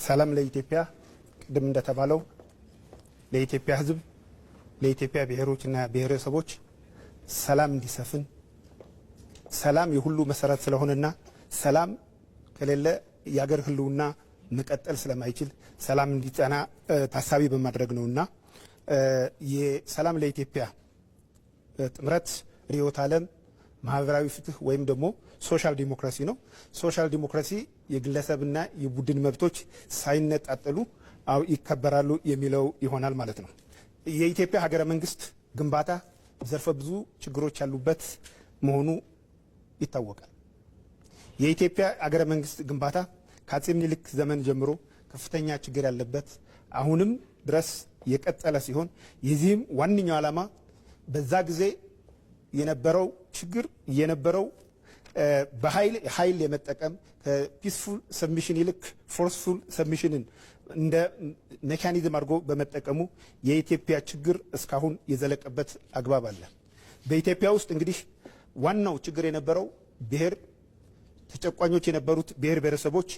ሰላም ለኢትዮጵያ ቅድም እንደተባለው ለኢትዮጵያ ሕዝብ፣ ለኢትዮጵያ ብሔሮችና ብሔረሰቦች ሰላም እንዲሰፍን፣ ሰላም የሁሉ መሰረት ስለሆነና ሰላም ከሌለ የአገር ህልውና መቀጠል ስለማይችል ሰላም እንዲጸና ታሳቢ በማድረግ ነውና የሰላም ለኢትዮጵያ ጥምረት ርዕዮተ ዓለም ማህበራዊ ፍትህ ወይም ደግሞ social democracy ነው። Social democracy የግለሰብና የቡድን መብቶች ሳይነጣጠሉ ይከበራሉ የሚለው ይሆናል ማለት ነው። የኢትዮጵያ ሀገረ መንግስት ግንባታ ዘርፈ ብዙ ችግሮች ያሉበት መሆኑ ይታወቃል። የኢትዮጵያ ሀገረ መንግስት ግንባታ ከአፄ ምኒልክ ዘመን ጀምሮ ከፍተኛ ችግር ያለበት አሁንም ድረስ የቀጠለ ሲሆን የዚህም ዋነኛው ዓላማ በዛ ጊዜ የነበረው ችግር የነበረው በኃይል ኃይል የመጠቀም ከ peaceful submission ይልቅ forceful submission ን እንደ mechanism አድርጎ በመጠቀሙ የኢትዮጵያ ችግር እስካሁን የዘለቀበት አግባብ አለ። በኢትዮጵያ ውስጥ እንግዲህ ዋናው ችግር የነበረው ብሔር ተጨቋኞች የነበሩት ብሔር ብሔረሰቦች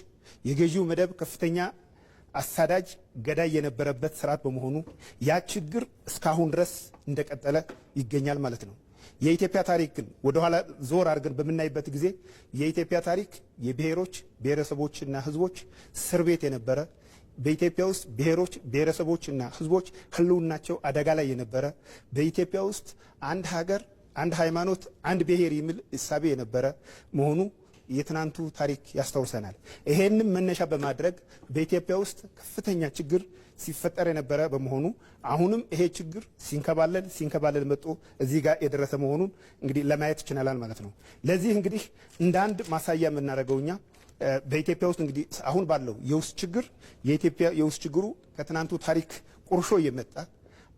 የገዢው መደብ ከፍተኛ አሳዳጅ ገዳይ የነበረበት ስርዓት በመሆኑ ያ ችግር እስካሁን ድረስ እንደቀጠለ ይገኛል ማለት ነው። የኢትዮጵያ ታሪክን ወደኋላ ዞር አድርገን በምናይበት ጊዜ የኢትዮጵያ ታሪክ የብሔሮች ብሔረሰቦችና ሕዝቦች እስር ቤት የነበረ፣ በኢትዮጵያ ውስጥ ብሔሮች ብሔረሰቦችና ሕዝቦች ህልውናቸው አደጋ ላይ የነበረ፣ በኢትዮጵያ ውስጥ አንድ ሀገር፣ አንድ ሃይማኖት፣ አንድ ብሔር የሚል እሳቤ የነበረ መሆኑ የትናንቱ ታሪክ ያስታውሰናል። ይሄንም መነሻ በማድረግ በኢትዮጵያ ውስጥ ከፍተኛ ችግር ሲፈጠር የነበረ በመሆኑ አሁንም ይሄ ችግር ሲንከባለል ሲንከባለል መጥቶ እዚህ ጋር የደረሰ መሆኑን እንግዲህ ለማየት ችለናል ማለት ነው። ለዚህ እንግዲህ እንደ አንድ ማሳያ የምናደርገው እኛ በኢትዮጵያ ውስጥ እንግዲህ አሁን ባለው የውስጥ ችግር የኢትዮጵያ የውስጥ ችግሩ ከትናንቱ ታሪክ ቁርሾ የመጣ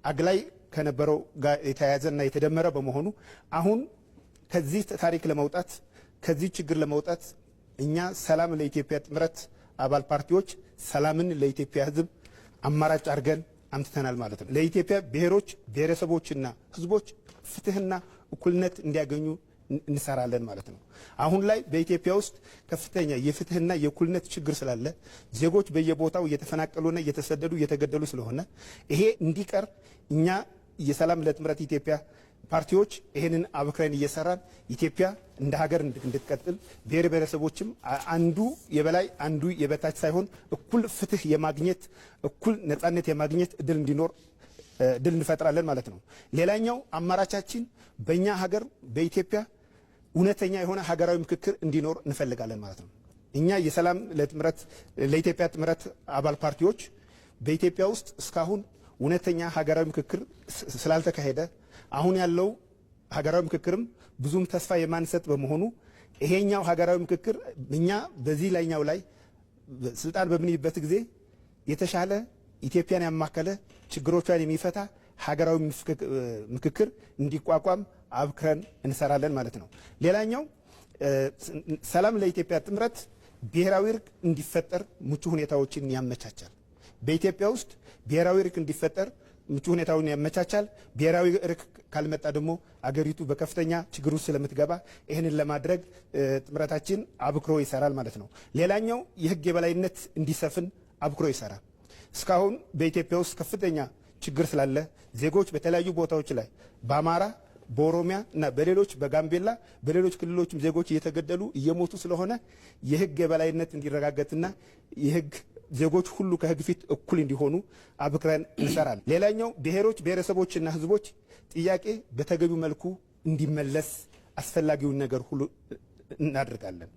አግላይ ከነበረው ጋር የተያያዘና የተደመረ በመሆኑ አሁን ከዚህ ታሪክ ለመውጣት፣ ከዚህ ችግር ለመውጣት እኛ ሰላም ለኢትዮጵያ ጥምረት አባል ፓርቲዎች ሰላምን ለኢትዮጵያ ሕዝብ አማራጭ አድርገን አምጥተናል ማለት ነው። ለኢትዮጵያ ብሔሮች ብሔረሰቦችና ሕዝቦች ፍትህና እኩልነት እንዲያገኙ እንሰራለን ማለት ነው። አሁን ላይ በኢትዮጵያ ውስጥ ከፍተኛ የፍትህና የእኩልነት ችግር ስላለ ዜጎች በየቦታው እየተፈናቀሉና እየተሰደዱ እየተገደሉ ስለሆነ ይሄ እንዲቀር እኛ የሰላም ለጥምረት ኢትዮጵያ ፓርቲዎች ይሄንን አበክረን እየሰራን ኢትዮጵያ እንደ ሀገር እንድትቀጥል፣ ብሔር ብሔረሰቦችም አንዱ የበላይ አንዱ የበታች ሳይሆን እኩል ፍትህ የማግኘት፣ እኩል ነጻነት የማግኘት እድል እንዲኖር እድል እንፈጥራለን ማለት ነው። ሌላኛው አማራጫችን በእኛ ሀገር በኢትዮጵያ እውነተኛ የሆነ ሀገራዊ ምክክር እንዲኖር እንፈልጋለን ማለት ነው። እኛ የሰላም ለጥምረት ለኢትዮጵያ ጥምረት አባል ፓርቲዎች በኢትዮጵያ ውስጥ እስካሁን እውነተኛ ሀገራዊ ምክክር ስላልተካሄደ አሁን ያለው ሀገራዊ ምክክርም ብዙም ተስፋ የማንሰጥ በመሆኑ ይሄኛው ሀገራዊ ምክክር እኛ በዚህ ላይኛው ላይ ስልጣን በምንይበት ጊዜ የተሻለ ኢትዮጵያን ያማከለ ችግሮቿን የሚፈታ ሀገራዊ ምክክር እንዲቋቋም አብክረን እንሰራለን ማለት ነው። ሌላኛው ሰላም ለኢትዮጵያ ጥምረት ብሔራዊ እርቅ እንዲፈጠር ምቹ ሁኔታዎችን ያመቻቻል። በኢትዮጵያ ውስጥ ብሔራዊ እርቅ እንዲፈጠር ምቹ ሁኔታውን ያመቻቻል። ብሔራዊ እርቅ ካልመጣ ደግሞ አገሪቱ በከፍተኛ ችግር ውስጥ ስለምትገባ ይህንን ለማድረግ ጥምረታችን አብክሮ ይሰራል ማለት ነው። ሌላኛው የሕግ የበላይነት እንዲሰፍን አብክሮ ይሰራል። እስካሁን በኢትዮጵያ ውስጥ ከፍተኛ ችግር ስላለ ዜጎች በተለያዩ ቦታዎች ላይ በአማራ፣ በኦሮሚያ እና በሌሎች፣ በጋምቤላ፣ በሌሎች ክልሎችም ዜጎች እየተገደሉ እየሞቱ ስለሆነ የሕግ የበላይነት እንዲረጋገጥና የሕግ ዜጎች ሁሉ ከሕግ ፊት እኩል እንዲሆኑ አብክረን እንሰራለን። ሌላኛው ብሔሮች ብሔረሰቦችና ሕዝቦች ጥያቄ በተገቢው መልኩ እንዲመለስ አስፈላጊውን ነገር ሁሉ እናደርጋለን።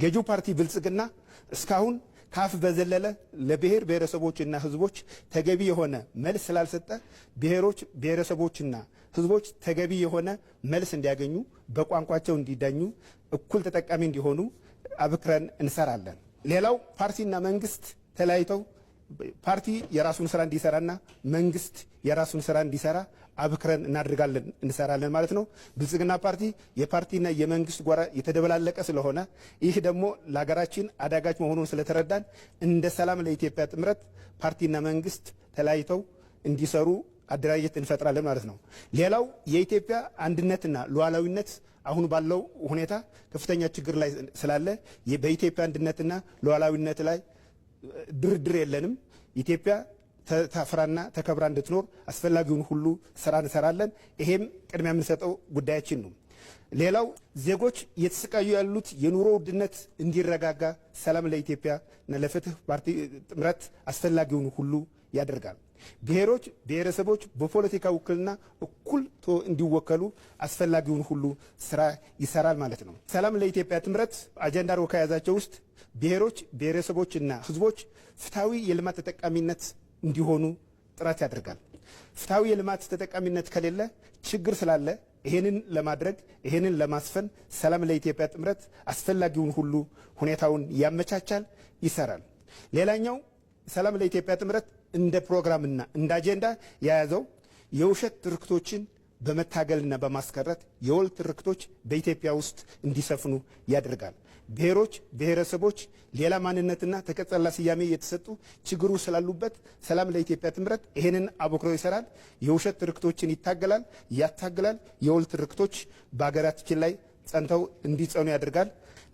ገዢው ፓርቲ ብልጽግና እስካሁን ካፍ በዘለለ ለብሔር ብሔረሰቦችና ሕዝቦች ተገቢ የሆነ መልስ ስላልሰጠ ብሔሮች ብሔረሰቦችና ሕዝቦች ተገቢ የሆነ መልስ እንዲያገኙ፣ በቋንቋቸው እንዲዳኙ፣ እኩል ተጠቃሚ እንዲሆኑ አብክረን እንሰራለን። ሌላው ፓርቲና መንግስት ተለያይተው ፓርቲ የራሱን ስራ እንዲሰራና መንግስት የራሱን ስራ እንዲሰራ አብክረን እናደርጋለን፣ እንሰራለን ማለት ነው። ብልጽግና ፓርቲ የፓርቲና የመንግስት ጎራ የተደበላለቀ ስለሆነ ይህ ደግሞ ለሀገራችን አዳጋች መሆኑን ስለተረዳን እንደ ሰላም ለኢትዮጵያ ጥምረት ፓርቲና መንግስት ተለያይተው እንዲሰሩ አደራጀት እንፈጥራለን ማለት ነው። ሌላው የኢትዮጵያ አንድነትና ሉዓላዊነት አሁን ባለው ሁኔታ ከፍተኛ ችግር ላይ ስላለ በኢትዮጵያ አንድነትና ሉዓላዊነት ላይ ድርድር የለንም። ኢትዮጵያ ታፍራና ተከብራ እንድትኖር አስፈላጊውን ሁሉ ስራ እንሰራለን። ይሄም ቅድሚያ የምንሰጠው ጉዳያችን ነው። ሌላው ዜጎች እየተሰቃዩ ያሉት የኑሮ ውድነት እንዲረጋጋ ሰላም ለኢትዮጵያ እና ለፍትህ ፓርቲ ጥምረት አስፈላጊውን ሁሉ ያደርጋል። ብሔሮች፣ ብሔረሰቦች በፖለቲካ ውክልና እኩል እንዲወከሉ አስፈላጊውን ሁሉ ስራ ይሰራል ማለት ነው። ሰላም ለኢትዮጵያ ጥምረት አጀንዳ አድርጎ ከያዛቸው ውስጥ ብሔሮች፣ ብሔረሰቦችና ህዝቦች ፍትሐዊ የልማት ተጠቃሚነት እንዲሆኑ ጥረት ያደርጋል። ፍትሐዊ የልማት ተጠቃሚነት ከሌለ ችግር ስላለ ይሄንን ለማድረግ፣ ይሄንን ለማስፈን ሰላም ለኢትዮጵያ ጥምረት አስፈላጊውን ሁሉ ሁኔታውን ያመቻቻል፣ ይሰራል። ሌላኛው ሰላም ለኢትዮጵያ ጥምረት እንደ ፕሮግራምና እንደ አጀንዳ የያዘው የውሸት ትርክቶችን በመታገልና በማስቀረት የወል ትርክቶች በኢትዮጵያ ውስጥ እንዲሰፍኑ ያደርጋል። ብሔሮች፣ ብሔረሰቦች ሌላ ማንነትና ተቀጸላ ስያሜ የተሰጡ ችግሩ ስላሉበት ሰላም ለኢትዮጵያ ጥምረት ይሄንን አበክሮ ይሰራል። የውሸት ትርክቶችን ይታገላል፣ ያታግላል። የወል ትርክቶች በሀገራችን ላይ ጸንተው እንዲጸኑ ያደርጋል።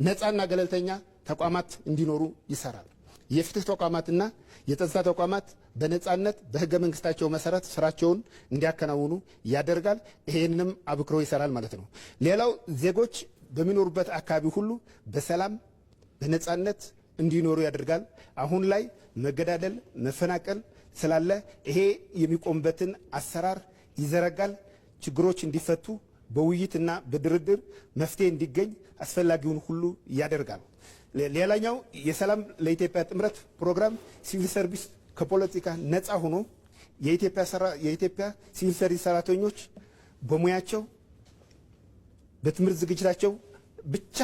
ነፃና ገለልተኛ ተቋማት እንዲኖሩ ይሰራል። የፍትህ ተቋማትና የጸጥታ ተቋማት በነጻነት በህገ መንግስታቸው መሰረት ስራቸውን እንዲያከናውኑ ያደርጋል። ይሄንንም አብክሮ ይሰራል ማለት ነው። ሌላው ዜጎች በሚኖሩበት አካባቢ ሁሉ በሰላም በነጻነት እንዲኖሩ ያደርጋል። አሁን ላይ መገዳደል፣ መፈናቀል ስላለ ይሄ የሚቆምበትን አሰራር ይዘረጋል። ችግሮች እንዲፈቱ በውይይትና በድርድር መፍትሄ እንዲገኝ አስፈላጊውን ሁሉ ያደርጋል። ሌላኛው የሰላም ለኢትዮጵያ ጥምረት ፕሮግራም ሲቪል ሰርቪስ ከፖለቲካ ነፃ ሆኖ የኢትዮጵያ ሲቪል ሰርቪስ ሰራተኞች በሙያቸው፣ በትምህርት ዝግጅታቸው ብቻ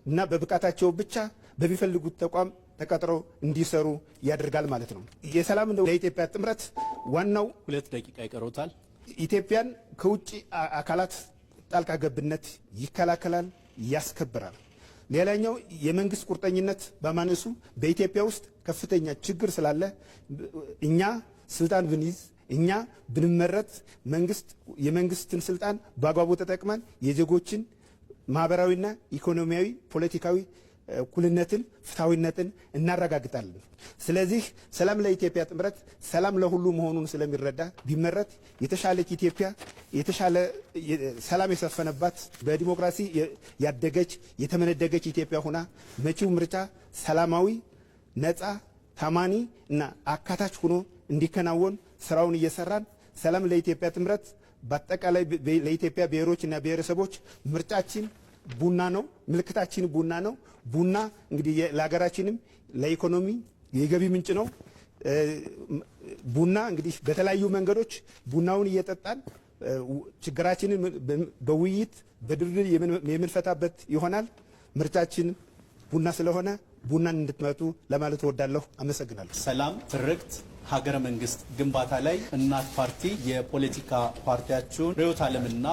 እና በብቃታቸው ብቻ በሚፈልጉት ተቋም ተቀጥረው እንዲሰሩ ያደርጋል ማለት ነው። የሰላም ለኢትዮጵያ ጥምረት ዋናው 2 ደቂቃ ይቀሮታል። ኢትዮጵያን ከውጭ አካላት ጣልቃ ገብነት ይከላከላል፣ ያስከብራል። ሌላኛው የመንግስት ቁርጠኝነት በማነሱ በኢትዮጵያ ውስጥ ከፍተኛ ችግር ስላለ እኛ ስልጣን ብንይዝ፣ እኛ ብንመረጥ መንግስት የመንግስትን ስልጣን በአግባቡ ተጠቅመን የዜጎችን ማህበራዊና ኢኮኖሚያዊ ፖለቲካዊ እኩልነትን፣ ፍትሐዊነትን እናረጋግጣለን። ስለዚህ ሰላም ለኢትዮጵያ ጥምረት ሰላም ለሁሉ መሆኑን ስለሚረዳ ቢመረጥ የተሻለች ኢትዮጵያ፣ የተሻለ ሰላም የሰፈነባት፣ በዲሞክራሲ ያደገች የተመነደገች ኢትዮጵያ ሆና መጪው ምርጫ ሰላማዊ፣ ነፃ፣ ታማኒ እና አካታች ሆኖ እንዲከናወን ስራውን እየሰራን ሰላም ለኢትዮጵያ ጥምረት በአጠቃላይ ለኢትዮጵያ ብሔሮች እና ብሔረሰቦች ምርጫችን ቡና ነው። ምልክታችን ቡና ነው። ቡና እንግዲህ ለሀገራችንም ለኢኮኖሚ የገቢ ምንጭ ነው። ቡና እንግዲህ በተለያዩ መንገዶች ቡናውን እየጠጣን ችግራችንን በውይይት በድርድር የምንፈታበት ይሆናል። ምርጫችን ቡና ስለሆነ ቡናን እንድትመጡ ለማለት እወዳለሁ። አመሰግናለሁ። ሰላም፣ ትርክት፣ ሀገረ መንግስት ግንባታ ላይ እናት ፓርቲ የፖለቲካ ፓርቲያችሁን ርዕዮተ ዓለምና